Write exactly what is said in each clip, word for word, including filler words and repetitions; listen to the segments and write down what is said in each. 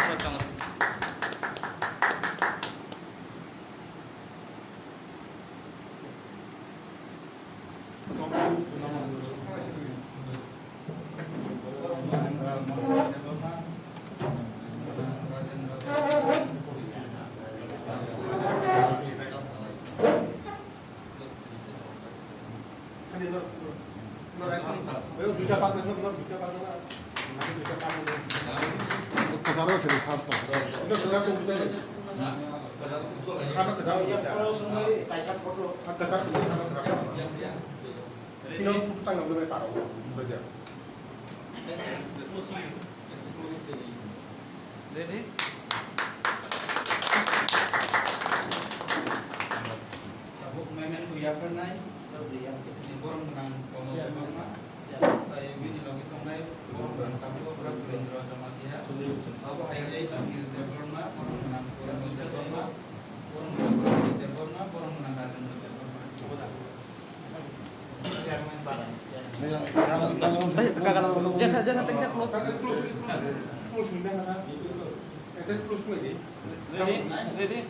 Ready? Tabuk memento yapharnai, borok gwnang Kono Debbarma, tai bini logi tongnai borok gwnang tabuk borok Birendra Jamatia, abo hai Sunil Debbarma, borok gwnang Kono Debbarma, borok gwnang Debbarma, borok gwnang Rajendra Debbarma. Tei, kakak, jetha, jetha, tengsa close. Ready? Ready?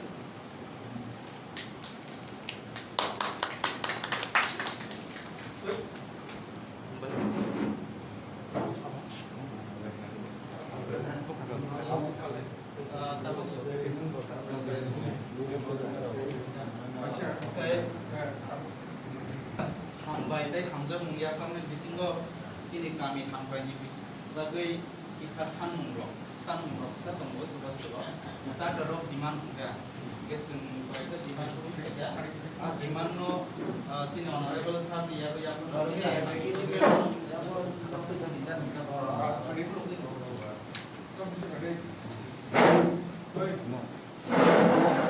Hambai tei hamjakmung yapharni bisingo chini kami hamkraini bis-, bagwi kisa sanmungrok, sanmungrok kisa tongo chubachu rok. Charter rok demand wngkha. Hwnkhe chwng koi khe demand wngwi khaikha. A demand no, ah, chini honorable sir ni yago yago no wngkha.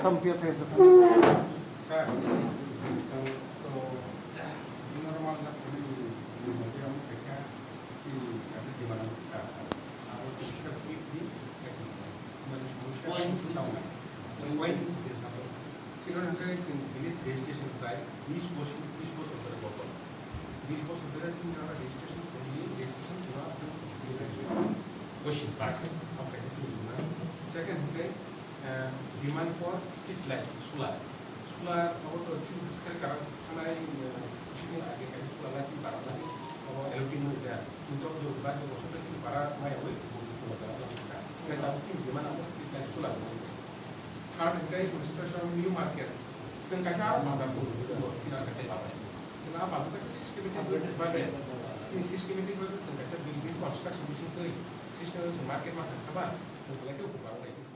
Tam piya thai sa tham. Sir, so, so, normal na kami ni mati am kaisa si kaisa di mana ka. Abo si sir quick di, mane, points ni tau na. Points ni tau na. Chini hwnkhe chwng village registration khlai bish bosor, bish bosor dhore kotor. Bish bosor dhore chini oro registration khlai, registration khlai chwng village registration. Question part. Oke, chini hwnkhe. Second hwnkhe, eh, demand for street light, solar. Solar abo to chini khe karam thanai, eh, chini age kai solar light ni para nai. Abo L T no da. Kintu abo jodi ba jodi bosor chini para mai abo ko ko da. Ngai ta chini demand abo street light, solar. Third hwnkhe construction new market. Chwng kaisa aro bazar tongo, chini aro kaisa bazar. Chwng a bazar kaisa systematic way bai bai. Chini systematic way chwng kaisa building construction bising twi system chwng market ma thang kha ba, chwng belai khe buphang bai chwng.